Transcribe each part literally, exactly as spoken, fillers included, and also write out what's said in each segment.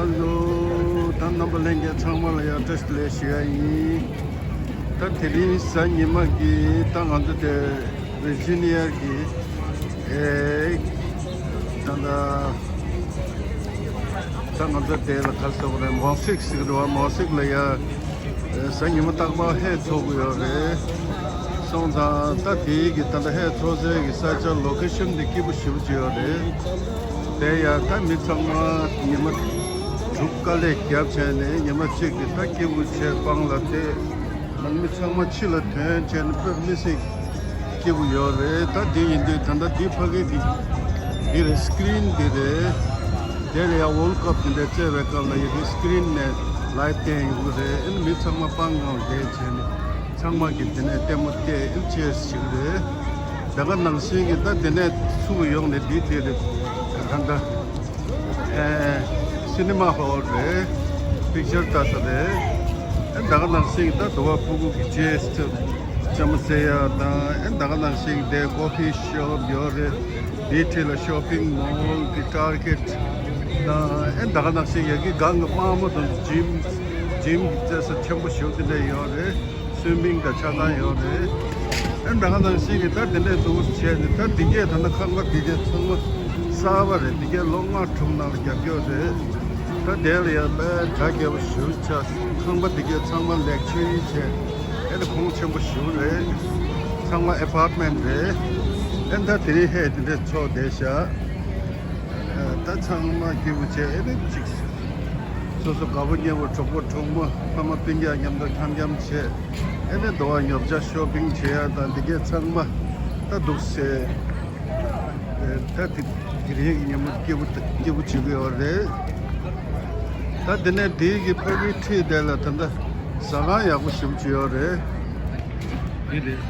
ཧ་ལོ། ད་རྣམ་པ་ལྷན་རྒྱས་ཚང་མ་ལ་ཡང་བཀྲ་ཤིས་བདེ་ལེགས་ཞུ་ཡ་ཡིན། ད་དེ་རིང་གཟའ་ཉི་མ་གི་ད་ང་ཚོ་དེ་ཝི་ཇི་ནི་ཡ་གི་ཨེ་ད་ད་ད་ང་ཚོ་དེ་ལ་ག་ཟེར་བ་རེད། མོ་སིག་ཟེར་གི་འདུག་བ། མོ་སིག་ལ་ཡ་གཟའ་ཉི་མ་རྟག་པར་ཧེ་འཚོགས་ཀྱི་ཡོད་རེད། སོང་ཙང་ད་དེའི་གི་ད་ལྟ་ཧེ་འཚོགས་སའི་གི་ས་ཆ་ལོ་ཀེ་ཤན་དེ་སྐྱིད་པོ་ཞེ་པོ་ཅིག་ཡོད་རེད། དེ་ཡང་ད་མི་ཚང་མ་ཉི་མ་དྲུག་དཀའ་ལས་བརྒྱབ་བྱས་ནས་ཉི་མ་གཅིག་གི་ད་སྐྱིད་པོ་བྱས་སྤང་ལ་བལྟས། ནང་མི་ཚང་མ་ཕྱི་ལ་ཐོན་བྱས་ནས་དཔེ་མི་སྲིད་སྐྱིད་པོ་ཡོད་རེད། ད་དེ་ཡིན་དུས་ད་ལྟ་འདི་ཕ་གི་འདི་འདི་རེད། སི་ཀི་རིན་འདི་རེད། དེ་ལ་ཡང་ཝོལ་ཀབ་དེ་འདྲ་རྩེ་བའི་སྐབས་ལ་ཡི་གེ་སི་ཀི་རིན་ནས་ལའེབ་བསྟན་ཡོང་གི་རེད། ཨ་ནི་མི་ཚང་མ་སྤང་སྒང་བསྡད་བྱས་ནས་ཚང་མ་གིས་དེ་ནས་ལྟད་མོ་བལྟས། ཨ་ནི་ཅེས་བྱེད་ཀྱི་རེད། ད་ག་ནང་བཞིན་གྱི་ད་དེ་ནས་ཚུར་ཡོང་ནས་འདི་དེ་རེད། ད་ད་ཨེ་སི་ནི་མ་ཧོལ་རེད། པིག་ཅར་ལྟ་ས་རེད། ཨ་ནི་ད་ག་ནང་བཞིན་གྱི་ད་དུ་བ་ཕྲུ་གུ་གི་ཅེས་ལྕམ་སེ་ཡ་དང་། ཨ་ནི་ད་ག་ནང་བཞིན་གྱི་དེ་ཀོ་ཕི་ཤོབ་ཡོད་རེད། དེའི་འཁྲིས་ལ་ཤོ་པིང་མོལ་གྱི་ཊར་གེ་ཊི་དང་། ཨེ་ད་ག་ནང་བཞིན་ཡ་གི་སྒང་གི་དམངས་མོ་དང་ཇིམ་ཇིམ་གྱི་རྩེ་ས་ཆེན་པོ་ཞིག་དེ་འདྲ་ཡོད་རེད། སུན་མིང་དང་ཆ་ཚང་ཡོད་རེད། ཨེ་ད་ག་ནང་བཞིན་གྱི་ད་དེ་འདྲ་འདུག་བྱས་ནས་ད་འདི་གས་ད་ནི་ཁང་པ་འདི་གས་ཚང་མ་གསར་པ་རེད། འདི་གས་ལོ་ལྔ་དྲུག་ནང་ལ་རྒྱབ་སྐྱོར་རེད། ད་དེ་ལ་ཡང་དཔེ་གྲ་རྒྱས་པོ་ཞེ་པོ་ཆགས། ཁང་པ་འདི་གས་ཚང་མ་ལེགས་བཅོས་བྱས། ཨེ་ད་གོང་ཆེན་པོ་ཞེ་པོ་རེད། ཚང་མ་ཨེ་པར་ཊི་མེན་ཊི་རེད། ཨེ་ད་དེ་རིང་ཧེ་དེ་འདྲས་ཚོགས་བསྡད་ཤག་ཨེ་ད་ཚང་མ་སྐྱིད་པོ་བྱས། ཨེ་ད་ཅིག་སོ་སོ་དགའ་པོ་ཉེ་བོ་གྲོགས་པོ་གྲོགས་མོ་ཕ་མ་སྤུན་ཀྱག་མཉམ་དུ་འཆམ་འཆམ་བྱས། ཨེ་ད་དོ་བ་ཉོ་ཆ་ཤོ་པིང་བྱེད་ཡ་དང་འདི་གས་ཚང་མ་ད་འདུག་སེ། ཨེ་ད་དེ་དེ་རིང་གི་ཉིན་མོ་སྐྱིད་པོ་སྐྱིད་པོ་བྱེད་ཀྱི་ཡོད་རེད། ད་དེ་ནས་དེའི་གི་ཕ་གིའི་འཁྲིས་དེ་ལ་ད་ལྟ་ཟ་ཁང་ཡག་པོ་ཞེ་པོ་ཅིག་ཡོད་རེད། འདི་རེད།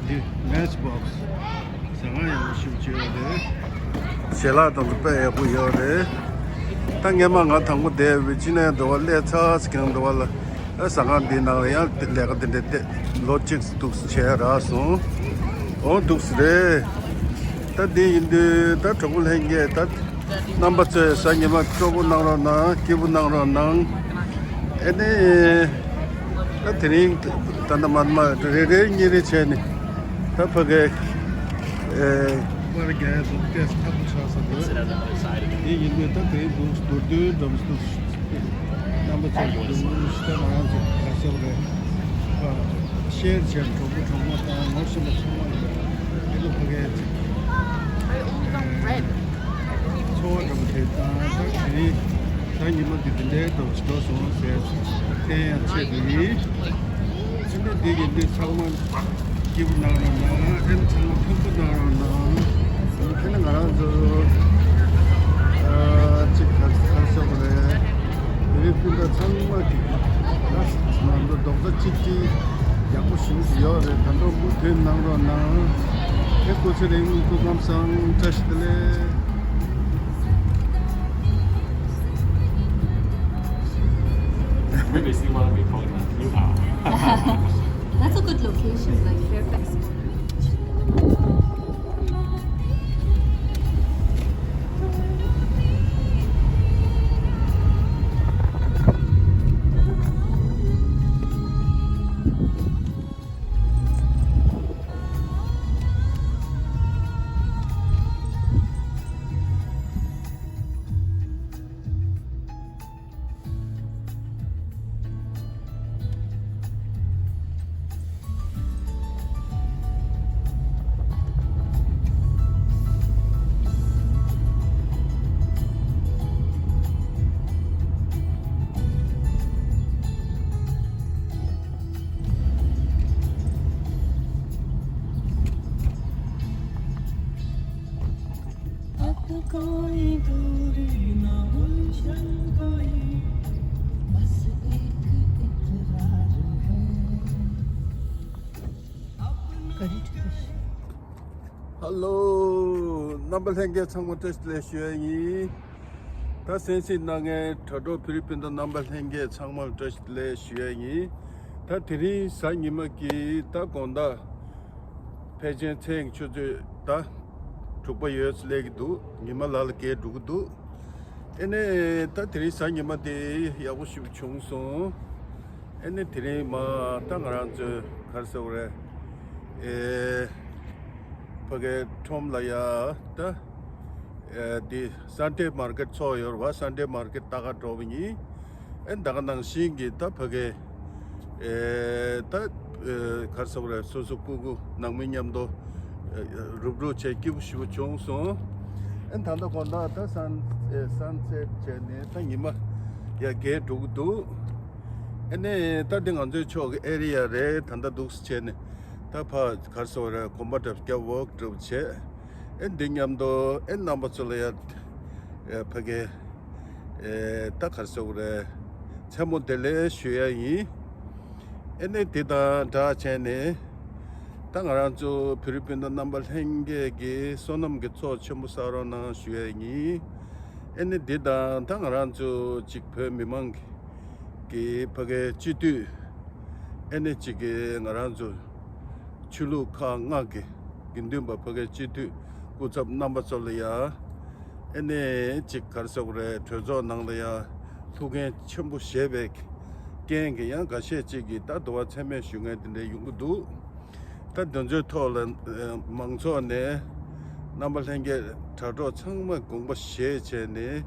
འདི་མེཆ་བྷོག་སི། ཟ་ཁང་ཡག་པོ་ཞེ་པོ་ཅིག་ཡོད་རེད། ཞལ་ལག་དང་དཔེ་ཡག་པོ་ཡོད་རེད། ད་སྔས་མ་ང་དང་པོ་དེ་ཝི་ཇི་ནི་ཡ་འདྲ་བ་སླེབས་ཚར་ཟིན་འདྲ་བ་ལ། ཨ་ཟ་ཁང་འདིའི་ནང་ལ་ཡང་ལས་ཀ་དེ་འདྲ་བལྟས། ལོ་གཅིག་འདུག་བྱས་རག་སོང་། འོ་འདུག་རེད། ད་འདི་ཡིན་དུས་ད་གྲོགས་པོ་ལྷན་རྒྱས་ད་རྣམ་པ་ཚོས་གཟའ་ཉི་མ་སྤྲོ་པོ་གནང་རོགས་གནང་། སྐྱིད་པོ་གནང་རོགས་གནང་། ཨེ་ནས་ད་དེ་རིང་ད་ལྟ་མ་མ་རེ་རེ་གཉིས་རེ་བྱས་ནས་ད་ཕ་གའི་ཨེ་པར་རྒྱག་ཡ་འདུག་སྟེ་ཐབས་པོ་ཆགས་ས་འདུག་དེ་ཡིན་དུས་ད་དེ་རིང་འདུག་མདོར་བསྡུས་འདྲ་མི་འདུག་རྣམ་པ་ཚོ་ཡོང་ཞིག་ད་ང་རང་ཚོ་ག་ཚོད་རེད། ཤེར་བྱས་གྲོགས་པོ་གྲོགས་མོ་དང་ངོ་ཤེས་པ་ཚང་མ་ལ་དེ་ལོ་ཕ་གའི་ཚོ་བ་འདྲ་པོ་དེ་དང་ད་དེ་རིང་ད་ཉི་མ་འདི་འདི་འདྲའི་འདྲ་པོ་ཞིག་འགྲོ་སོང་ཟེར་ཏན་ཡང་ཆེ་དེ་ཡིན། ཕྱི་ལོ་འདི་ཡིན་དུས་ཚང་མ། སྐྱིད་པོ་གནང་རོགས་གནང་། ཨེ་ཚང་མ་ཕན་པོ་གནང་རོགས་གནང་། ཨེ་ནི་ང་རང་ཚོ་ཨ་གཅིག་ག་ག་ཟེར་བ་རེད། མི་རིགས་སྤུན་ཟླ་ཚང་མ་གི་ང་ཚོ་རྡོག་རྩ་གཅིག་སྒྲིལ་ཡག་པོ་ཞེ་པོ་ཅིག་ཡོད་རེད། ད་དུང་མུ་མཐུད་གནང་རོགས་གནང་། ཨེ་སྐུ་ཚེ་རིང་། སྐུ་ཁམས་བཟང་། བཀྲ་ཤིས་བདེ་ལེགས། Previously, one of the program you are. That's a good location, like Fairfax. ཧ་ལོ། རྣམ་པ་ལྷན་རྒྱས་ཚང་མ་བཀྲ་ཤིས་བདེ་ལེགས་ཞུ་ཡ་ཡིན། ད་གསན་གཟིགས་གནང་མཁན་དྲ་གྲོགས་བོད་རིགས་སྤུན་ཟླ་རྣམ་པ་ལྷན་རྒྱས་ཚང་མར་བཀྲ་ཤིས་བདེ་ལེགས་ཞུ་ཡ་ཡིན། ད་དེ་རིང་གཟའ་ཉི་མ་གི་ད་དགོང་དག་ཕལ་ཆེར་མཚན་ཆུ་ཚོད་ད་དྲུག་པ་ཡོལ་སླེབས་ཀྱི་འདུག་ཉི་མ་ལ་ལ་བརྒལ་འགྲོ་གི་འདུག་ཨེ་ནས་ད་དེ་རིང་གཟའ་ཉི་མ་དེ་ཡག་པོ་ཞིག་བྱུང་སོང་། ཨེ་ནས་དེ་རིང་མ་ད་ང་རང་ཚོའི་ག་རེ་ཟེར་དགོས་རེད། ཨེ་ཕ་གའི་ཁྲོམ་ལ་ཡ་ད་ཨེ་དེ་Sunday market ཚོགས་ཡོད་རེད་བ། Sunday market ལྟ་ག་འགྲོ་བ་ཡིན། ཨེ་ད་ག་ནང་བཞིན་གྱི་ད་ཕ་གའི་ཨེ་ད་ཨེ་ག་རེ་ཟེར་དགོས་རེད། སོ་སོ་སྤུ་གུ་ནང་མི་མཉམ་དུ་ཨེ་རུབ་རུབ་བྱས་སྐྱིད་པོ་ཞེ་པོ་བྱུང་སོང་། ཨེ་ད་ལྟ་དགོང་དག་ད་སན་ཨེ་སན་སེཊ་བྱས་ནས་ད་ཉི་མ་ཡར་རྒྱས་འགྲོ་གི་འདུག་ཨེ་ནས་ད་འདི་ང་ཚོའི་ཕྱོགས་ཀྱི་ཨེ་རི་ཡ་རེད། ད་ལྟ་འདུག་སེ་བྱས་ནས་ད་ཕར་ག་རེ་ཟེར་དགོས་རེད། གོམ་པ་འདྲ་རྒྱབ་ཝོག་འདྲ་བོ་བྱས། ཨེ་འདི་མཉམ་དུ་ཨེ་རྣམ་པ་ཚོ་ལ་ཡ་ཨེ་ཕ་གའི་ཨེ་ད་ག་རེ་ཟེར་དགོས་རེད། མཚན་མོ་བདེ་ལེགས་ཞུ་ཡ་ཡིན། ཨེ་ནས་འདི་དང་སྦྲགས་བྱས་ནས་ད་ང་རང་ཚོ་བོད་རིགས་སྤུན་ཟླ་རྣམ་པ་ལྷན་རྒྱས་ཀྱི་བསོད་ནམས་ཀྱི་ཚོགས་ཆེན་པོ་བསགས་རོགས་གནང་ཞུ་ཡ་ཡིན། ཨེ་ནས་འདི་དང་ད་ང་རང་ཚོ་གཅིག་བོད་མི་མང་གི་ཕ་གའི་སྤྱི་འཐུས་ཨེ་ནས་གཅིག་གི་ང་རང་ཚོ་ཆོས་ལུགས་ཁག་ལྔ་གི་དགེ་འདུན་པ་ཕ་གའི་སྤྱི་འཐུས་སྐུ་ཚབ་རྣམ་པ་ཚོ་ལ་ཡ་ཨེ་ནས་གཅིག་ག་རེ་ཟེར་དགོས་རེད། གྲོས་ཚོགས་ནང་ལ་ཡ་ཐུགས་འགན་ཆེན་པོ་བཞེས་པའི་རྐྱེན་གྱིས་ཡང་འགའ་ཤས་ཅིག་གིས་ད་དུ་བ་མཚན་སྨད་ཞུ་མཁན་དེ་འདྲ་ཡོང་གི་འདུག་ད་དེ་ཚོའི་ཐོག་ལ་ཨ་མང་ཚོགས་ནས་རྣམ་པ་ལྷན་རྒྱས་དྲ་གྲོགས་ཚང་མས་དགོངས་པ་བཞེས་བྱས་ནས་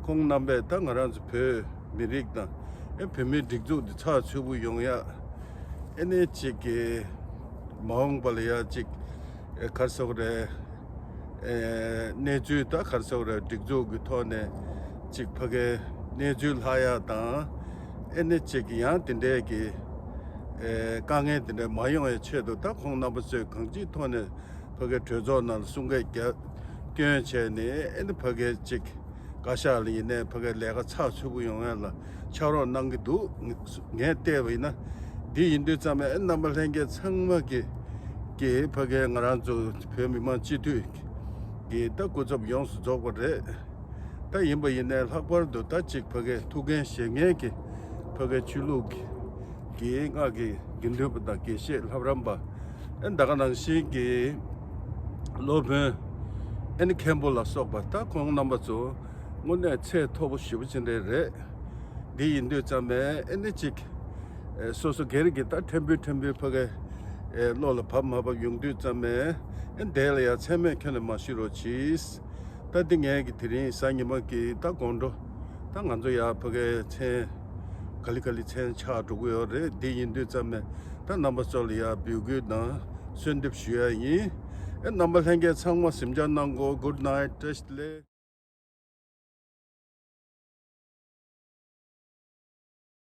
ཁོང་རྣམ་པས་ད་ང་རང་ཚོ་བོད་མི་རིགས་དང་ཨེ་བོད་མིའི་སྒྲིག་འཛུགས་འདི་ཚགས་ཚུད་པོ་ཡོང་ཡ། ཨེ་ནས་གཅིག་གི་མ་འོངས་པ་ལ་ཡ་གཅིག་ཨེ་ག་རེ་ཟེར་དགོས་རེད། ཨེ་གནས་ཚུལ་ད་ག་རེ་ཟེར་དགོས་རེད། སྒྲིག་འཛུགས་ཀྱི་ཐོག་ནས་གཅིག་ཕ་གའི་གནས་ཚུལ་ལྷག་ཡ་དང་ཨེ་ནས་གཅིག་ཡང་དེ་འདྲས་ཀྱི་ཨེ་དཀའ་ངལ་དེ་འདྲས་མ་ཡོང་བའི་ཆེད་དུ་ད་ཁོང་རྣམ་པ་ཚོས་གང་ཅིའི་ཐོག་ནས་ཕ་གའི་གྲོས་ཚོགས་ནང་ལ་གསུང་སྐད་རྒྱབ་སྐྱོན་བྱས་ནས་ཨེ་ནས་ཕ་གའི་གཅིག་བཀའ་ཤག་ལ་ཡིན་ནའི་ཕ་གའི་ལས་ཀ་ཚགས་ཚུད་པོ་ཡོང་ཡ་ལ་ཕྱག་རོགས་གནང་གི་འདུག་ངས་བལྟས་པ་ཡིན་ན། འདི་ཡིན་དུས་ཙམ་ཨེ་རྣམ་པ་ལྷན་རྒྱས་ཚང་མ་གི་གི་ཕ་གའི་ང་རང་ཚོ་བོད་མི་མང་སྤྱི་འཐུས་ཀྱི་ད་སྐུ་ཚབ་ཡོངས་སུ་རྫོགས་པ་རེད། ད་ཡིན་པ་ཡིན་ནའི་ལྷག་པར་དུ་ད་ཅིག་ཕ་གའི་ཐུགས་འགན་བཞེས་མཁན་གྱི་ཕ་གའི་ཆོས་ལུགས་ཀྱི་གི་ང་གི་དགེ་འདུན་པ་དང་དགེ་བཤེས་ལྷ་རམས་པ་ཨེ་ད་ག་ནང་བཞིན་གྱི་སློབ་དཔོན་ཨེ་ནི་མཁན་པོ་ལ་སོགས་པ་ད་ཁོང་རྣམ་པ་ཚོ་དངོས་གནས་ཚད་མཐོ་པོ་ཞེ་པོ་ཅིག་འདྲ་རེད། འདི་ཡིན་དུས་ཙམ་ཨེ་ནི་ཅིག་ཨེ་སོ་སོ་སྒེར་གྱི་ད་ཕྲན་བུ་ཕྲན་བུ་ཕ་གའི་ཨེ་བློ་ལ་བབས་མ་བབས་ཡོང་དུས་ཙམ་ཨེ་དེ་ལ་ཡང་མཚན་སྨད་ཁྱོན་ནས་མ་ཞུ་རོགས་གྱིས། ད་འདི་ངས་ཀྱི་དེ་རིང་གཟའ་ཉི་མ་གི་ད་དགོང་དྲོ་ད་ང་ཚོ་ཡ་ཕ་གའི་མཚན་ག་ལེ་ག་ལེ་མཚན་ཆགས་འགྲོ་གི་ཡོད་རེད། འདི་ཡིན་དུས་ཙམ་ནས་ད་རྣམ་པ་ཚོ་ལ་ཡ་འབོད་སྐུལ་དང་གསོལ་འདེབས་ཞུ་ཡ་ཡིན། ཨེ་རྣམ་པ་ལྷན་རྒྱས་ཚང་མ་གཟིམ་འཇག་གནང་གོ། Good night. བཀྲ་ཤིས་བདེ་ལེགས།